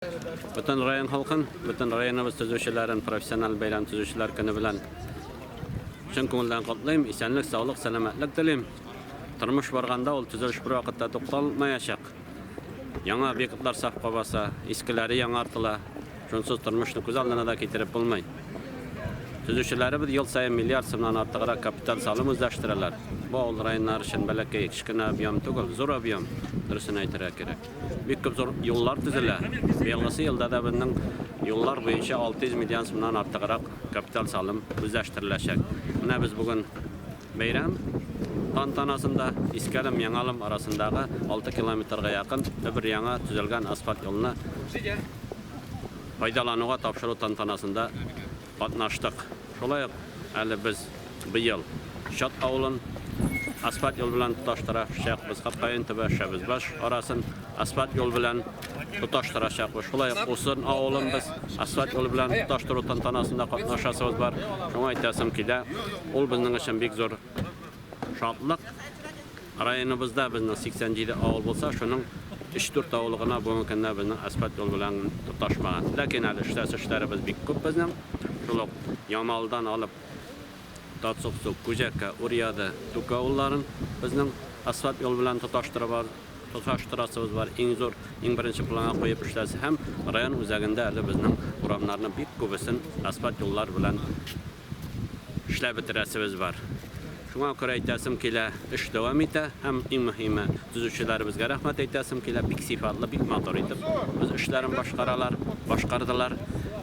Бөтен район халкын, бөтен районыбыз төзүчеләрен профессиональ бәйрәм төзүчеләр көне белән чын күңелдән котлыйм. Исәнлек, саулык, сәламәтлек телим. Тормыш барганда ул төзелеш бервакытта тукталмаячак. Яңа объектлар сафка баса, искеләре яңартыла. Шунсыз тормышны күз алдына да китереп булмый. Төзүчеләребез ел саен миллиард сумнан артыграк капиталь салым үзләштерәләр. Бу авыл районнары өчен бәләкәй, кечкенә объем түгел, зур объем, дөресен әйтергә кирәк. Бик күп зур юллар төзелә. Быелгысы елда да безнең юллар буенча 600 миллион сумнан артыграк капиталь салым үзләштереләчәк. Менә без бүген бәйрәм тантанасында Искәлем, Яңалым арасындагы 6 километрга якын бер яңа төзелгән асфальт юлны файдалануга тапшыру тантанасында катнаштык. Шулай ук әле без быел Чат авылын асфальт юл белән тоташтырачакбыз, Капкаен-Төбә, Шәбезбаш арасын асфальт юл белән тоташтырачакбыз. Шулай ук Усын авылын без асфальт юл белән тоташтыру тантанасында катнашасыбыз бар. Шуңа әйтәсем килә, ул безнең өчен бик зур шатлык. Районыбызда безнең 87 авыл булса, шуның өч-дүрт авылы гына бүгенге көндә безнең асфальт юл белән тоташмаган. Ләкин әле эшләсе эшләребез бик күп безнең. Шул ук Ямалдан алып Тацуксу, Күҗәкә, Урьяды, Түке авылларын безнең асфальт юл белән тоташтырып тоташтырасыбыз бар. Иң зур, иң беренче планга куеп эшләсе һәм район үзәгендә әле безнең урамнарның бик күбесен асфальт юллар белән эшләп бетерәсебез бар. Шуңа күрә әйтәсем килә, эш дәвам итә һәм иң мөһиме, төзүчеләребезгә рәхмәт әйтәсем килә, бик сыйфатлы, бик матур итеп үз эшләрен башкаралар, башкардылар.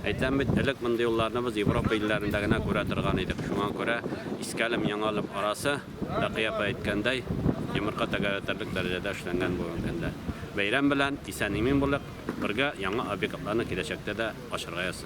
Әйтәм бит, элек мондый юлларны без Европа илләрендә генә күрә торган идек. Шуңа күрә Искәлем, Яңалым арасы, Тәкыя апа әйткәндәй, йомырка тәгәрәтерлек дәрәҗәдә эшләнгән бүгенге көндә. Бәйрәм белән, исән-имин булыйк, бергә яңа объектларны киләчәктә дә ачарга язсын.